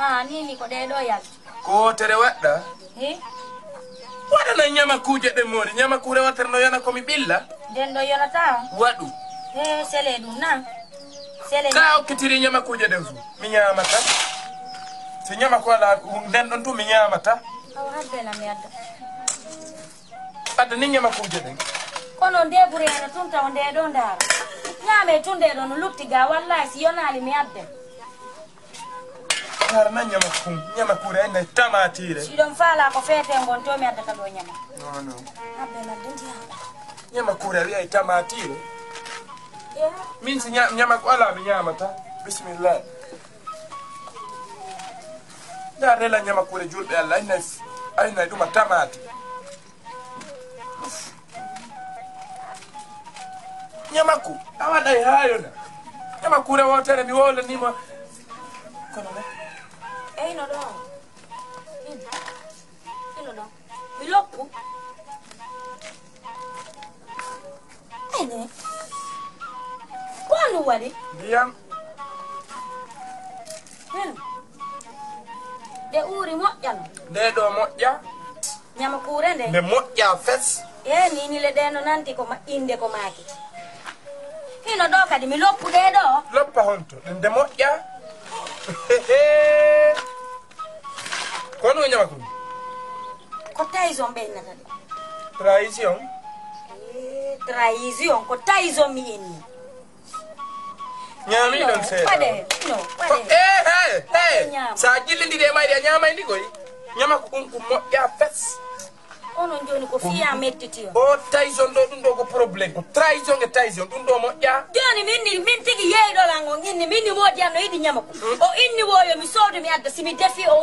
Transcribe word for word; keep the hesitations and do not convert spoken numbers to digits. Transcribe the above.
Ah, ni ni ko ɗee ɗoo yalti. Ko wootere waɗɗa? He? Waɗana ñamakuuje ɗen moori. Ñamakuure wootere no yona ko mi ɓilla? Nden ɗo yonata? Waɗu. He, sele ɗum na? Sele. Ka okkitiri ñamakuuje ɗen fu, mi ñaamata. Si ñamaku alaa, nden ɗon tu mi ñaamata. Awa, habbe na mi adda. Adda ni ñamakuuje ɗen. Kono nde ɓuri heno tun taw nde ɗo ndaara. Ñaame tun nde ɗo no lutti ga, wallahi si yonaali mi adda. Har na ñama kun, ñamakuure ay nay tamatiire. Si ɗon faala ko feete ngon to mi adda ka ɗo ñama. Non, non. Abbe na ɗum ndiyam. Ñamakuure a wi'ay tamatiire. Min si ña-, ñamaku alaa mi ñaamata. Bismillah. Nda rela ñamakuure julɓe Allah, ay nay, ay nay ɗuma tamaati. Ñamaku, a waɗay haayona. Ñamakuure wootere mi wowlanimo. Kono ne? Eyno ɗo. Ino ɗo. Mi loppu. Ene. Ko ɗum waɗi? Ndiyam. Hmm. Ɗe uuri moƴƴano. Nde ɗo moƴƴa. Ñamakuure nde. Nde moƴƴa fes. E ni ni le ɗe no nanti ko ma-, innde ko maaki. Hino ɗo kadi mi loppu ɗe ɗo. Loppa honto? Ɗe nde moƴƴa. Ko no ñamakuure? Ko trahison ɓe innata ɗe. Trahison? E, trahison, ko trahison mi inni. Ñaami ɗon seeɗa. Waɗe, no, waɗe. Eh, hey, hey. Ñaama. Sa jillindiri e mayri, a ñaamay ndi koy. Ñamaku ɗum ko moƴƴa fes. Onon jooni ko fiya mettiti on. O trahison ɗo, ɗum ɗo ko problème. Ko trahison e trahison, ɗum ɗo moƴƴa. Jooni min ni, min tigi yeeyɗo lan on inni, min ni moodi an no yiɗi ñamaku. Hmm. O inni wo yo mi soodu mi adda, si mi defi o